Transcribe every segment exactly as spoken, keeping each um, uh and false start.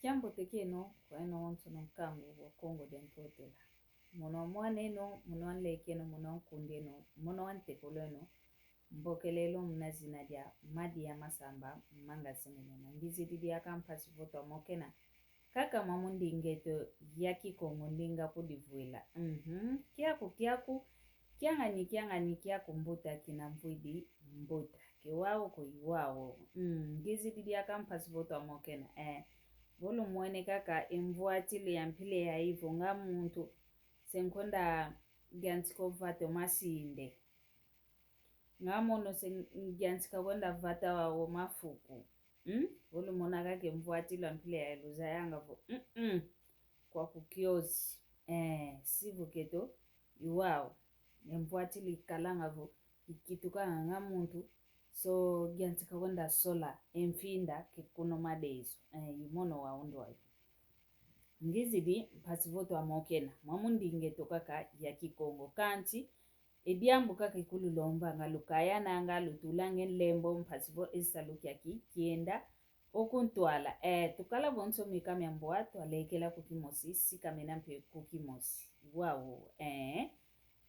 Kiambote kieno kweno onsono nkangu wa Kongo dia Ntotela. Mono wa mwaneno, mono wa nlekeno, mono wa nkundeno, mono wa ntekoleno, mbokelelo muna zina dia Madia Masamba, manga semene na ngizidi diaka mpasi vo twamokena. Kaka mwa mu ndinga eto ya Kikongo, ndinga kudivwila. Mhm. Kiaku, kiaku, kiangani, kiangani, kiaku mbuta kina mvwidi mbuta. Ke wau ko i wau. Mm, ngizidi diaka mpasi vo twamokena. Eh, vo lumwene kaka e mvwatilu ya mpila ya ivo nga muntu se nkwenda yantika vata o masinde. Nga mono se yantika kwenda vata wa o mafuku. Mm? Vo lumona kaka e mvwatilu ya mpila ya, luzayanga vo, mm-mm. Kwaku kiozi. Eh, si vo keto i wau. E mvwatilu ikalanga vo ikitukanga nga muntu so yantika kwenda sola e mfinda ke kuna madezo. Eh, i mono wa undwa yo. Ngizidi mpasi vo twamokena mwa mu ndinga eto kaka ya Kikongo. Kansi e diambu kaka ikululombanga, lukayananga, lutulanga e nlembo mpasi vo e salu kiaki kienda o kuntwala. Eh, tukala bonso mika mia mbwa, twalekela ku kimosi, sikamena mpe ku kimosi. Wau, eh.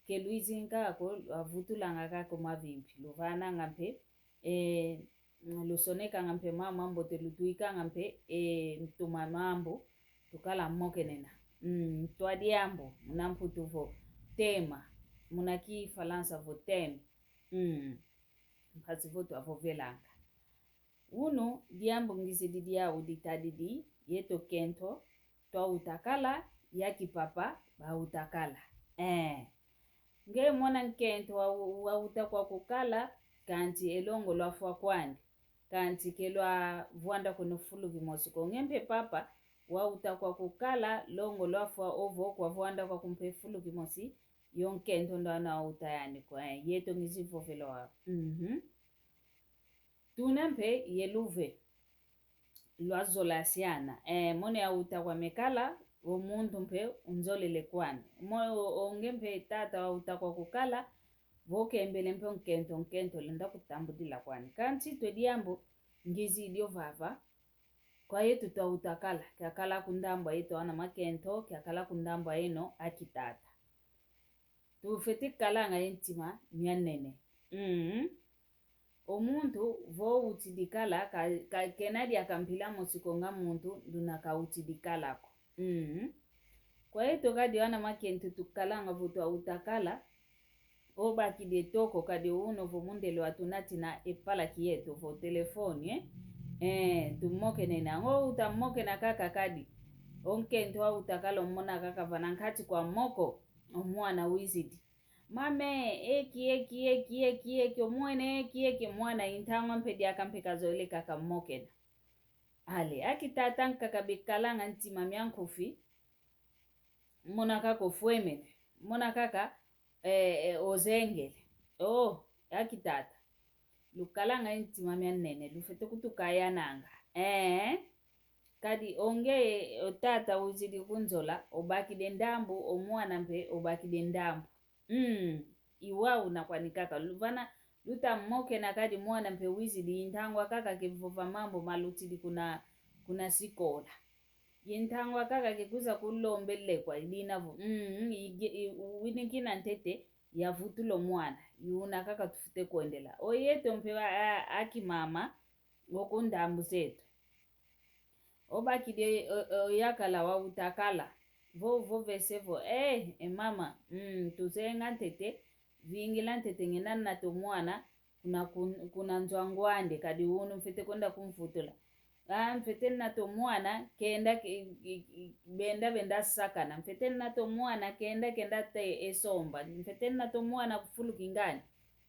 Ke lwizi nkaka ko, lwavutulanga kaka o mavimpi, luvananga mpe, eh, lusonekanga mpe mama mbote, lutwikanga mpe, eh, ntuma mambu, tukala mokenena. Mm, ntwa diambu, muna Mputu vo tema, muna Kifalansa vo thème. Mm, mpasi vo twavovelanga. Unu diambu ngizidi diau ditadidi, yeto nkento twautakala, ya kipapa bautakala. Eh. Nge mwana nkento wa, wauta kwa kukala, kansi e longo lwafwa kwandi, kansi ke lwavwanda kuna fulu kimosi ko. Nge mpe papa wauta kwa kukala, longo lwafwa ovo kwavwanda kwaku mpe fulu kimosi, yo nkento ndo ana wauta yani ko. Eh, yeto ngizi vovela wa. Mhm. Tuna mpe ye luve lwazolasiana. Eh, mono yauta kwa mekala, o muntu mpe unzolele kwani. Mo, o, o nge mpe tata wauta kwa kukala, vo kembele mpe o nkento, nkento lenda kutambudila kwani. Kansi twe diambu ngizi dio vava, kwa yeto twautakala, kiakala ku ndambu a yeto ana makento, kiakala ku ndambu a yeno akitata. Tufwete kalanga ye ntima mia nene. Mm. O muntu vo utidi kala, ka, ka, kena diaka mpila mosi ko nga muntu nduna ka utidi kala ko. Mm. Kwa yeto kadi ana makento tukalanga vo twautakala, o bakidi e toko kadi unu vo mundele wa tunatina e palaki yeto vo telefoni, eh? Eh, tumokenena. Ngo utamokena kaka kadi. O nkento wautakala omona kaka vana nkati kwa moko o mwana wizidi. Mame, eki, eki, eki, eki, eki, omwene, eki, eki, mwana intangwa mpe diaka mpe kazoele kaka mokena. Ale, akitata nkaka bikalanga ntima mia nkufi, mona kaka ofwemene, mona kaka, eh, eh, ozengele. Oh, akitata. Lukalanga ntima mia nene, lufwete kutukayananga. Eh? Kadi o nge, o tata uzidi kunzola, obakidi e ndambu, o mwana mpe obakidi e ndambu. Mm, i wau na kwani kaka. Lu-, vana lutamokena kadi mwana mpe wizidi, intangwa kaka kevova mambu malutidi kuna, kuna sikola. Intangwa kaka kekwiza kulombele kwa idina vo. Mm, mm, ige-, i-, wini kina ntete, yavutula o mwana. I una kaka tufwete kwendela. O yeto mpe wa, a, akimama, o ku ndambu zeto. Obakidi, o, o, yakala wautakala. Vo, vovese vo, eh, e mama, mm, tuzenga ntete, vingila ntete ngina nata o mwana, kuna, kun-, kuna nzo a ngwande, kadi unu mfwete kwenda kumvutula. Ah, mfwete nata o mwana, kenda ke-, ke-, ke-, benda, benda sakana. Mfwete nata o mwana, kenda, kenda tee e somba. Mfwete nata o mwana ku fulu kingandi,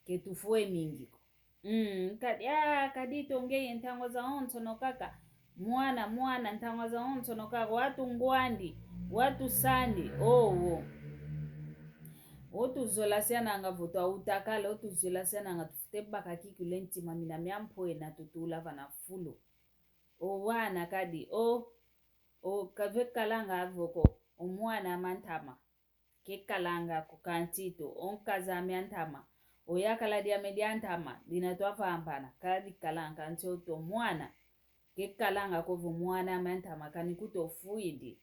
ke tufwe mingi ko. Mm, kadi, ah, kadi to nge ye ntangwa zawonsono kaka. Mwana, mwana, ntangwa zawonsono kaka. Watu ngwandi, watu sandi, owo. O tuzolasiananga vo twautakala, o tuzolasiananga tufwete baka kikilu e ntima mina mia mpwena tutula vana fulu. O wana kadi, o, o kave kalanga vo ko, o mwana a mantama. Kekalanga ko kansi to, o nkaza mia ntama, o yakala diame dia ntama, dina twavambana, kala dikalanga kansi o to mwana. Kekalanga ko vo mwan'ame a ntama kani kutu ofwidi.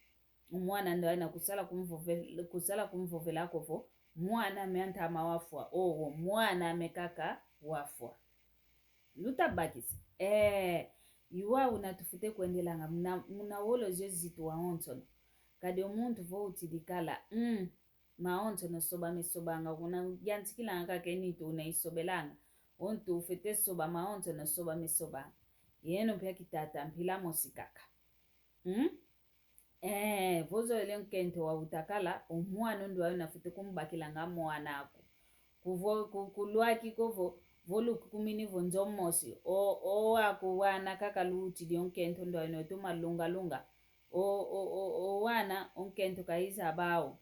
O mwana ndwaina kusala kumvove-, kusala kumvovela ko vo mwan'ame a ntama wafwa, o vo mwan'ame kaka wafwa. Luta bakisa. Eh, i wau una tufwete kwendelanga, muna, muna wolo zio zitu wawonsono. Kadi o muntu vo utidi kala, mm, mawonsono soba mesobanga, kuna yantikilanga kaka e nitu una isobelanga. O ntu ufwete soba mawonsono soba mesobanga. Yeno mpe a kitata mpila mosi kaka. Mm? Eh, vo zoele o nkento wau uta kala, o mwana ndwaina ufwete kumbakilanga mwan'aku. Kuvo-, ku-, kulwaki ko vo, vo lukukumini vo nzo mosi, o, o aku wana kaka lutidi o nkento ndwaina otoma lunga lunga. O, o, o, o wana o nkento kaizaba au.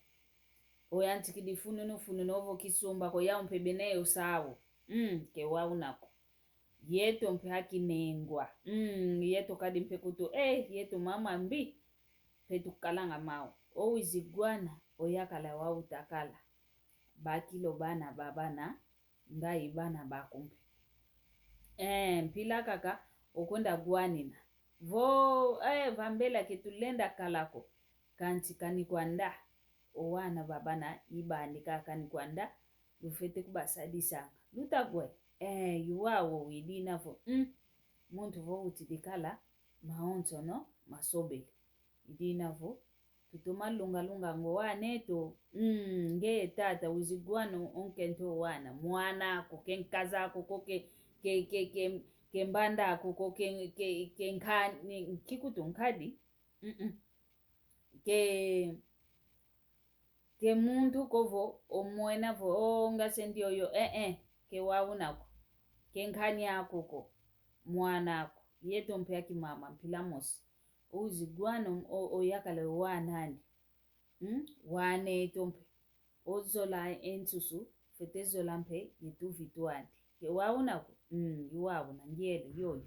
Oyantikidi fununu fununu ovo kisumba ko yau mpe bene yo sawu. Mm, ke wau una ko. Yeto mpe a kinengwa. Mm, yeto kadi mpe kutu, eh, yeto mama mbi. Mpe tukalanga mau. O wizi gwana, oyakala wau uta kala. Bakila o bana ba bana, ngai bana baku mpe. Eh, mpila kaka, okwenda gwanina. Vo, eh, vambela ke tulenda kala ko. Kansi kani kwanda. O wana ba bana ibandi kaka kani kwanda. Lufwete kubasadisanga. Luta gwe. Eh, i wau widi una vo. Mm. Muntu vo utidi kala, mawonsono masobele. Idi una vo, tutoma lunga lunga ngo wana eto. Mm, nge tata wizi gwana o nkento wana. Mwan'aku, ke nkazi aku ko, ke, ke, ke, ke, ke mband'aku ko, ke, ke, ke nka-, ni, kikutu nkadi. Mm-mm. Ke, ke muntu ko vo, omwena vo, o, nga se ndioyo, eh, eh, ke wau una ko. Ke nkani aku ko, mwan'aku. Yeto mpe a kimama mpila mosi. O wizi gwana o, o, oyakala o wan'andi. Mm? Wana eto mpe. Ozola e nsusu, fwete zola mpe yetu vitu andi. Ke wau una ko? Mm, i wau una ngiele, yoyo.